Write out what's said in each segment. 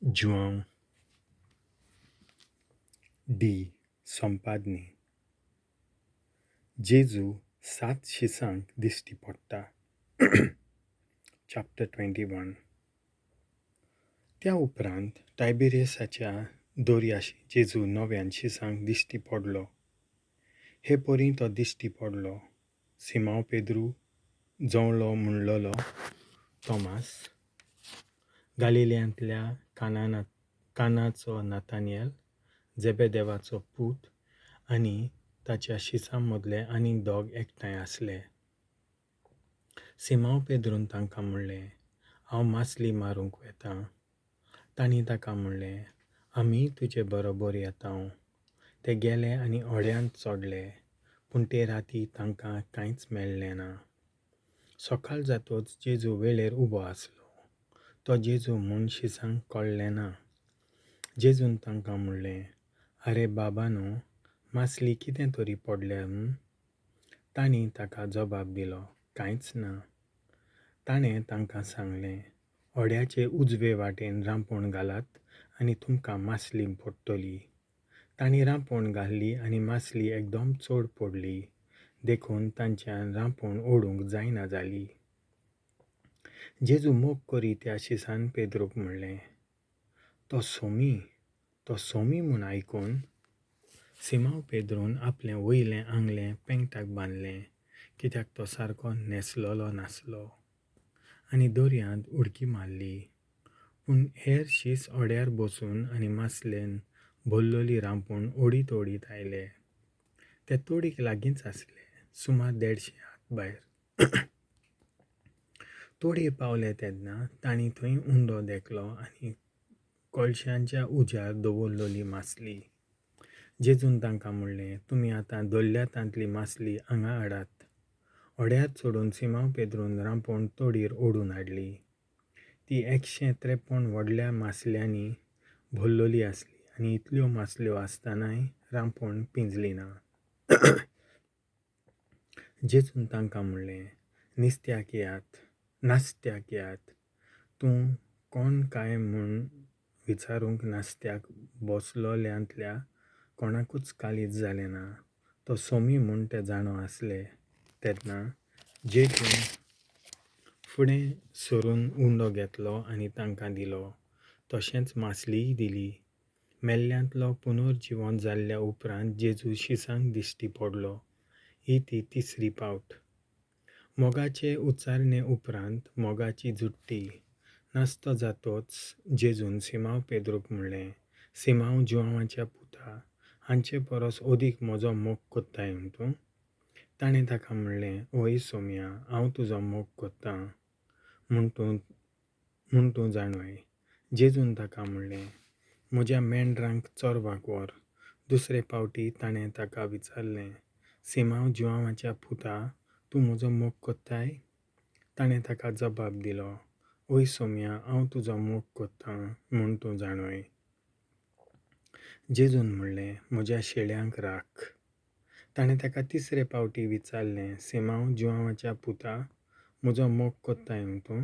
Joao D संपादनी. जेजू सात शिसांक दिश्टी पडटा. चॅप्टर 21. त्या उपरांत टायबेरियसाच्या दर्याशी जेजू नव्यान शिसांक दिश्टी पडलो. हे परीं तो दिश्टी पडलो. सिमांव पेद्रू, जोवलो म्हणलोलो तोमास, गालिल्यांतल्या कानाचो नातानियल, जेबेदेवाचो पूत आनी ताच्या शिसां मदले आनीक दोग एकठांय आसले. सिमांव पेद्रून तांकां म्हणलें, हांव मासली मारूंक वेतां. तांणी ताका म्हणलें, आमीय तुजे बरोबर येतांव. ते गेले आनी होड्यांत चडले, पूण ते राती तांकां कांयच मेळ्ळें ना. सकाळ जातोच जेजू वेळेर उबो आसलो. तो जेजू म्हूण शिसांक कळ्ळें ना. जेजून तांकां म्हणलें, आरे बाबानो, मासली कितें तरी पडल्या? तांणी ताका जबाब दिलो, कांयच ना. ताणें तांकां सांगलें, होड्याचे उजवे वाटेन रांपोण घालात आनी तुमकां मासली पडटली. तांणी रांपोण घाल्ली आनी मासली एकदम चड पडली, देखून तांच्यान रांपोण ओडूंक जायना जाली. जेजू मोग करी त्या शिसान पेद्रूक म्हणलें, तो सोमी, तो सोमी म्हूण आयकून सिमांव पेद्रून आपलें वयलें आंगलें पेंगटाक बांदलें, कित्याक तो सारको न्हेसलेलो नासलो, आनी दर्यांत उडकी मारली. पूण हेर शीस होड्यार बसून आनी मासलेन भरलोली रांपोण ओडीत ओडीत आयले. ते तोडीक लागींच आसले, सुमार 150 हात भायर. तोडये पावले तेन्ना तांणी थंय उंडो देखलो आनी कोळशांच्या उज्यार दवरलोली मासली. जेजून तांकां म्हणलें, तुमी आतां धरल्या तांतली मासली हांगा हाडात. होड्यार चडून सिमांव पेद्रून रांपोण तोडयेर ओडून हाडली. ती 153 व्हडल्या मासल्यांनी भरलोली आसली आनी इतल्यो मासल्यो आसतनाय रांपोण पिंजली ना. जेजून तांकां म्हणलें, निस्त्याक येयात, नास्त्याक येयात. तूं कोण काय म्हूण विचारूंक नास्त्याक बसलोल्यांतल्या कोणाकूच काळीज जालें ना. तो सोमी म्हूण ते जाणो आसले. तेन्ना जेजून फुडें सरून उंडो घेतलो आनी तांकां दिलो, तशेंच मासलीय दिली. मेल्ल्यांतलो पुनर्जिवन जाल्ल्या उपरांत जेजू शिसांक दिश्टी पडलो. ही ती तिसरी पावट. मोगाचे उच्चारणे उपरांत मोगाची जुट्टी. नास्तो जातोच जेजून सिमांव पेद्रूक म्हणलें, सिमांव जुआंवाच्या पुता, हांचे परस अदीक म्हजो मोग कोत्ताय तूं? ताणें ताका म्हणलें, हय सोम्या, हांव तुजो मोग कोत्तां म्हूण तूं जाणोय. जेजून ताका म्हणलें, म्हज्या मेंढरांक चरवाक व्हर. दुसरे पावटी ताणें ताका विचारलें, सिमांव जुआंवाच्या पुता, तूं म्हजो मोग कोत्ताय? ताणें ताका जबाब दिलो, हय सोम्या, हांव तुजो मोग कोत्तां म्हूण तूं जाणोय. जेजून म्हणलें, म्हज्या शेळ्यांक राख. ताणें ताका तिसरे पावटी विचारलें, सिमांव जुआंवाच्या पुता, म्हजो मोग कोत्ताय तूं?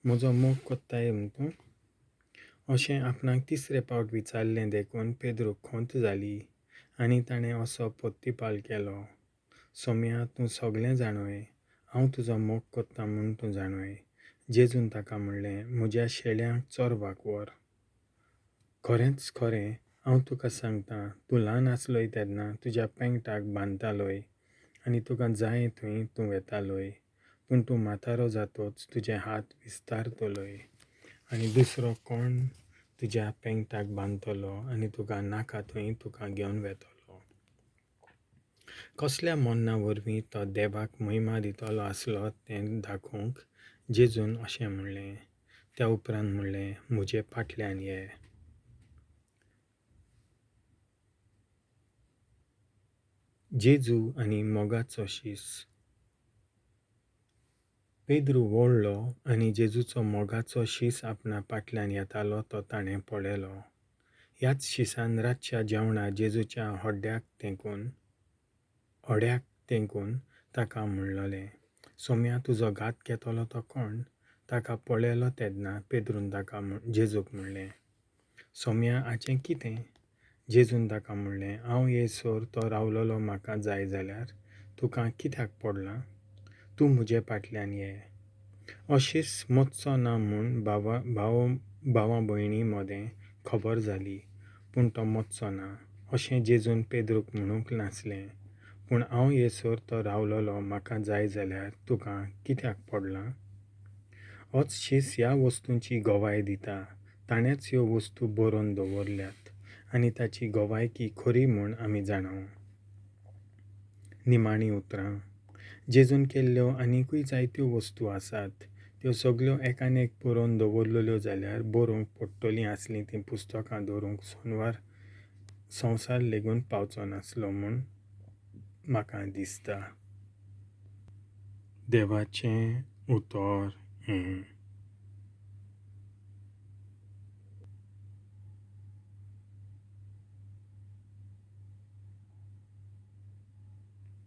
म्हजो मोग कोत्ताय तूं? अशें आपणाक तिसरे पावट विचारलें देखून पेद्रूक खंत जाली आनी ताणें असो पोत्तिपाल केलो, सोम्या, तूं सगळें जाणोय, हांव तुजो मोग कोत्तां म्हूण तूं जाणोय. जेजून ताका म्हणलें, म्हज्या शेळ्यांक चरवाक व्हर. खरेंच खरें हांव तुका सांगतां, तूं ल्हान आसलोय तेन्ना तुज्या पेंगटाक बांदतालोय आनी तुका जाय थंय तूं वेतालोय, पूण तूं म्हातारो जातोच तुजे हात विस्तारतलोय आनी दुसरो कोण तुज्या पेंगटाक बांदतलो आनी तुका नाका थंय तुका घेवन वेतलो. कसल्या मरणा वरवीं तो देवाक महिमा दितलो आसलो तें दाखोवंक जेजून अशें म्हणलें. त्या उपरांत म्हणलें, म्हजे फाटल्यान ये. जेजू आनी मोगाचो शीस. पेद्रू वळ्ळो आनी जेजूचो मोगाचो शीस आपणा फाटल्यान येतालो तो ताणें पळयलो. ह्याच शिसान रातच्या जेवणार जेजूच्या होड्याक तेंकून ताका म्हणलोलें, सोम्या, तुजो घात घेतलो तो कोण? ताका पळयलो तेन्ना पेद्रून ताका जेजूक म्हणलें, सोम्या हाचें कितें? जेजून ताका म्हणलें, हांव येयसर तो रावलोलो म्हाका जाय जाल्यार तुका कित्याक पडलां? तूं म्हजे फाटल्यान ये. हो शीस मरचो ना म्हूण भावा भाव भावा भयणी मदें खबर जाली. पूण तो मरचो ना अशें जेजून पेद्रूक म्हणूंक नासलें, पूण हांव येयसर तो रावलोलो म्हाका जाय जाल्यार तुका कित्याक पडलां? होच शीस ह्या वस्तूंची गवाय दिता. ताणेंच ह्यो वस्तू बरोवन दवरल्यात आनी ताची गवायकी खरी म्हूण आमी जाणाव. निमाणीं उतरां. जेजून केल्ल्यो आनिकूय जायत्यो वस्तू आसात. त्यो सगल्यो एकान एक बरोवन दवरलेल्यो जाल्यार बरोवंक पडटलीं आसलीं तीं पुस्तकां दवरूंक सोनवार संवसार लेगून पावचो नासलो म्हूण म्हाका दिसता. देवाचें उतर हें.